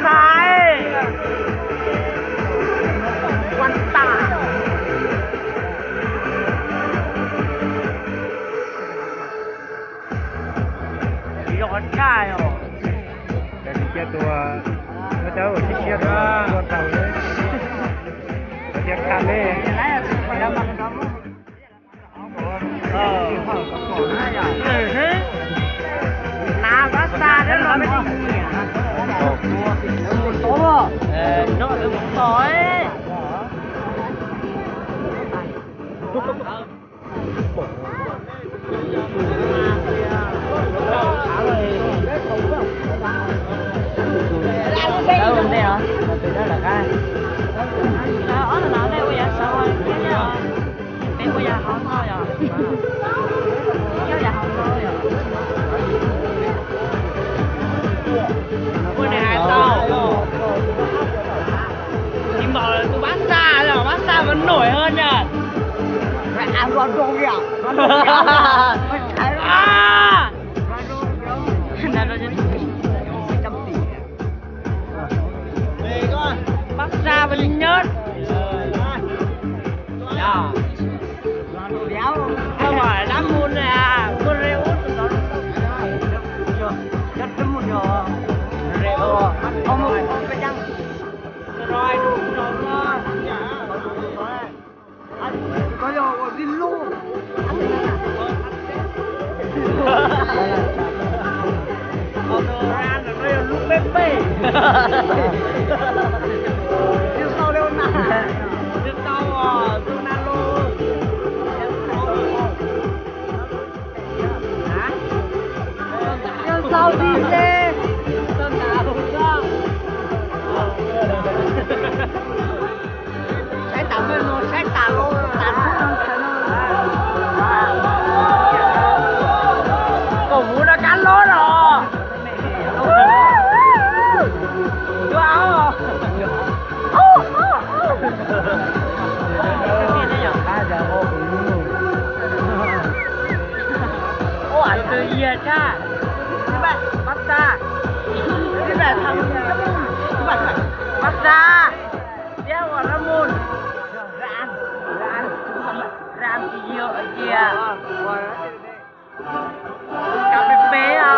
Sai. Quan tả. Yog tshaj os. Ces cia tus, ua cov uas siab siab rau ua tau li. Ua thiab khaj li. Nav Pab Xa rau los me nyiam. Noj lawv mus tos. Ua ne hais tau, tsis npaum tus Pab Xa, Pab Xa mas nổi hơn nha. Ăn vào rau kìa. Pab Xa mà nhớ. Không phải đá môn này à, môn rê út. Rồi, đủ rồi. Có lo của Vin luôn. Lub peb peb. Rau sau, rau sau, Ronaldo. Rau sau ti se. Saib tas meej no, saib tas los tas lub no. Kaum vuv no kab lob los. Ua tus yia tshaj. Pab Xa. Pab Xa. Tiab ua lab mus. Ran, ran, ran tsis yog cia. Cà phê pé à.